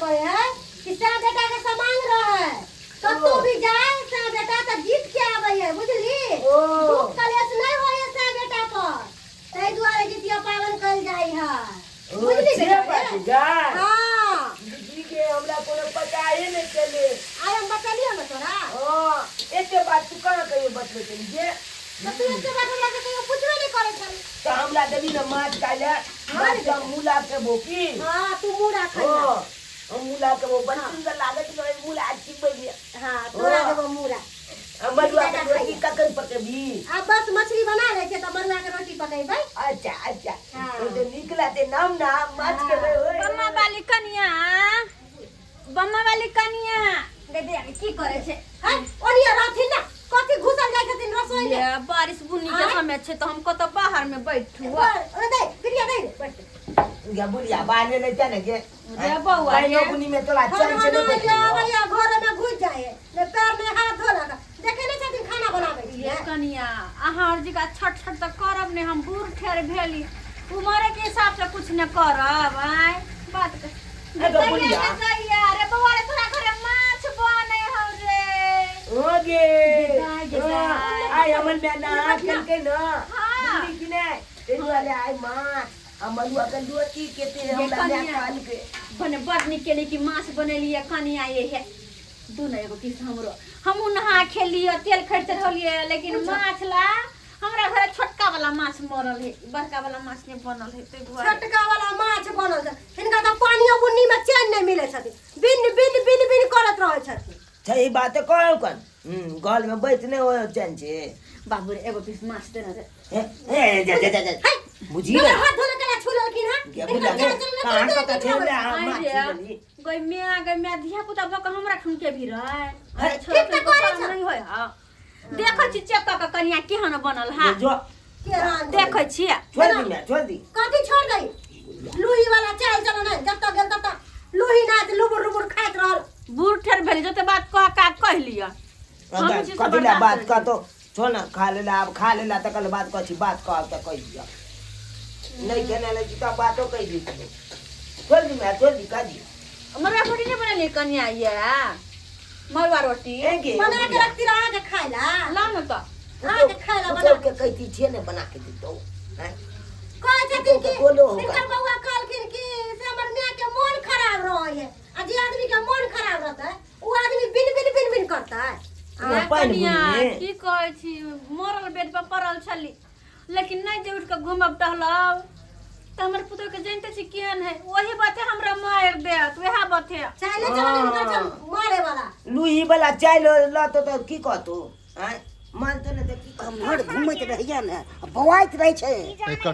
करे है कि सै बेटा के समान रहे कतौ भी जाए सै बेटा तऽ जीत के आबै है बुझली ओ। दुख कलेश नहि होइ है सै बेटा पर ताहि दुआरे जितिया पाबनि कयल जाइ है ओ, बुझली से बेटा बात रे? गाय हाँ बुझली के हमरा कोनो पता ही नहीं चले आइ हम बतलियो ने तोरा हाँ एते बात तू कहाँ कहियो बतबै छली जे तऽ तू एते बात हमरा से कहियो पुछबे नहि करै छली तऽ हमरा देबी ने माछ खाइ लए हाँ रे माछ मूला खेबो की हाँ तू मूड़ा खइहा हाँ हम मूला खेबो बड़ सुन्दर लागत रहे मूला चिबै हाँ तोरा देबो मूड़ा आ मड़ुआ के रोटी कखन पकेबी आ बस मछली बना लै छियै तऽ मड़ुआ के रोटी पकेबै अच्छा अच्छा हाँ। तो जे नीक लागते नाम ना माछ खेबै ओए बम्मा वाली कनिया बम्मा वाली कनिया दे दे की करे छै है ओनिया रहथिन ना कथी घुसल जाइ छथिन रसोई में ये बारिश बुनी के आँय? समय छै तऽ हम कतऽ बाहर में बैठू अरे दे बिटिया दे बैठ गे बुढ़िया बाले ले जा ने गे रे बौआ पाइनो रे। बुनी में तोरा खाना चल चले बना के आबैया घर में घुस जाए ने पैर में हाथ धो लगा देखे नहीं छथिन खाना बनाबै ये छियै कनिया अहाँ और जी का छठ छठ तऽ करब ने हम बूढ़ ठेर भेली उमरे के हिसाब से कुछ न करब आय बात ए गो बुढ़िया। अरे बौआ रे तोरा घरे माछ बने हौ रे हो गे गे दाइ, गे दाइ। आइ हमर माय नहा खेलकै न हाँ। बुझली कि नहि ताहि दुआरे आइ माछ आ मड़ुआ के रोटी केते ये हमरा माय कनिया। कहलकै बने बड़ नीक केली कि माछ बनेलियै कनिया ये हे दू ने एगो पीस हमरो हमहूँ नहा खेलियै तेल खर्च रहलियै लेकिन माछ ला हमरा घरे छोटका वाला माछ मरल है बड़का वाला माछ नहीं बनल है ताहि दुआरे छोटका वाला माछ बनल छै हिनका तऽ पानियो बुन्नी में चैन नहीं मिलै छथिन बिन बिन बिन बिन करैत रहै छथिन सही बात कहू कन घर में बैठ नहि हो चैन छै बाबू रे एगो पीस माछ देने रे ए ए जा जा जा जा है बुझी बगैर ने हाथ धोले केना छू लेलखिन हँ गे हिनकर बुझा चाल चलन कहाँ कते कतऽ नीक छेलै लगै छै। अहाँ आइ माछ रे छुलली गई मिया गई मिया धिया पुता भऽ कऽ हमरा ठुन के भी रहे है, ठीक तऽ करै छौ। नहीं होय हा देखै छी चेक कऽ कऽ कनिया केहन बनल हा जो केहन देखै छियै छोड़ दी मैं छोड़ दी कथी छोड़ दई लूही वाला चाल चलन है जब तक गेल तब तक लूही नाच लुबुर लुबुर खाइत रहल बूढ़ ठेर भेल जते बात कह का कह लिअ हम ई चीज से कथी ला बर्दाश्त बात करै छी। कहतो छो ना खा लेला आब खा लेला तकर बाद कथी बात कहब तऽ कहि दिअ नहि खेने लै छी तऽ बातो कहि दी छोड़ दी मैं छोड़ दी कह दी मरुआ रोटी नहीं बनेली कनिया ये मरुआ रोटी ए गे बना के रखती रह अहाँके खाय ला लाउ ने तऽ अहाँके खाय ला बना के कहती छियै ने बना के दितौ हैं कहै छथिन कि बोलो होगा। हिनकर बौआ कहलखिन कि से हमर माय के मोन खराब रहै है आ जे आदमी के मोन खराब रहतै ओ आदमी बिन बिन बिन बिन करतै आ पानि कनिया बुनी की कहै छी मरल बेड पर पड़ल छली लेकिन नहि जे उठि कऽ घूमब टहलब तऽ हमर पुतोह के जानिते छी केहन है ओही बाते हमरा मारि देत वएह बाते चाहे चलन हिनकर छै मारे वाला लूही वाला चाय लतो तऽ की कहतो आँय मानतो ने तऽ की कहतो भर घूमैत रहैया ने आ बौआइत रहै छै एकर